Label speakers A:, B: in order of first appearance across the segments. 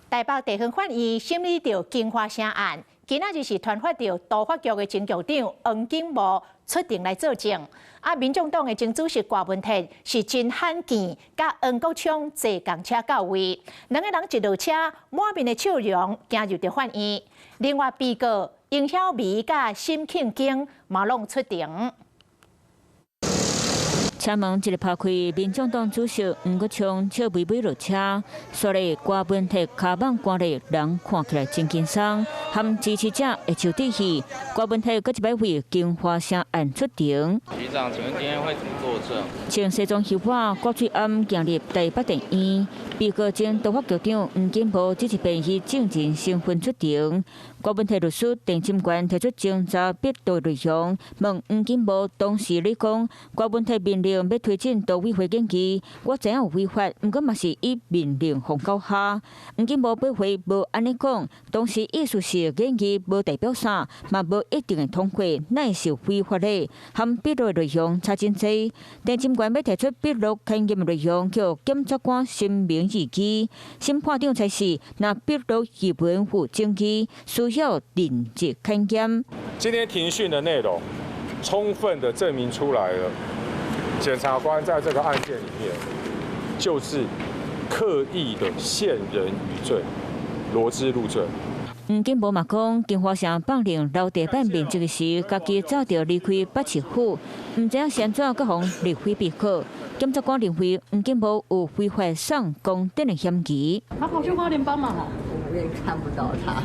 A: 台北地方法院審理著京華城案，今仔日是傳喚著都發局的前局長黃景無出庭來作證。啊，民眾黨的前主席郭文鐵是真罕見，佮黃國昌坐仝車到位，兩个人一落車，滿面的笑容行入著法院。另外，被告殷曉梅佮沈慶京嘛攏出庭。
B: 車門一个拍開，民眾黨主席黃國昌笑微微落車，紲咧郭文鐵跤蠓寒咧，人看起來真輕鬆，和支持者會手致意。郭文鐵閣一擺為京華城案出庭。
C: 局長，請問今天會怎麼作證？
B: 穿西裝袖袚，國粹暗行入台北電院，被告前都發局長黃金無這一遍以證人身份出庭。郭文鐵律師鄭金權提出偵查筆錄內容，問黃金無當時你講郭文鐵命令欲推進都委會研議，我知影有違法，毋過嘛是以命令予狗蝦。黃金無駁回無按呢講，當時意思是研議無代表啥，嘛無一定會通過，哪會是違法的？含筆錄內容差真濟。鄭金權欲提出筆錄勘驗內容，予檢察官申明異議。審判長裁示，若筆錄疑問有爭議，需要另日勘驗。
D: 今天庭訊的內容，充分的證明出來了。檢察官在這個案件裡面，就是刻意的陷人於罪，羅織入罪。
B: 黃金無嘛講，京華城放任樓地板面積時，家己早就離開北市府，毋知影是按怎閣予列為被告。檢察官認為黃金無有非法送公典的嫌疑。
E: 他跑去花蓮幫忙了，
F: 我也看不到他。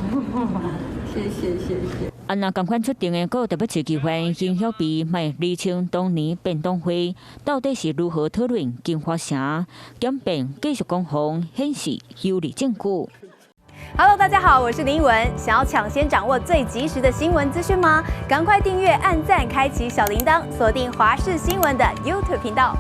F: 謝謝謝謝。
B: 啊，若仝款出庭的，閣有台北市議員殷曉培，嘛釐清當年便當會到底是如何討論京華城，檢辯繼續攻防，顯示有力證據。
G: Hello，大家好，我是林文。想要搶先掌握最及時的新聞資訊嗎？趕快訂閱、按讚、開啟小鈴鐺，鎖定華視新聞的 YouTube 頻道。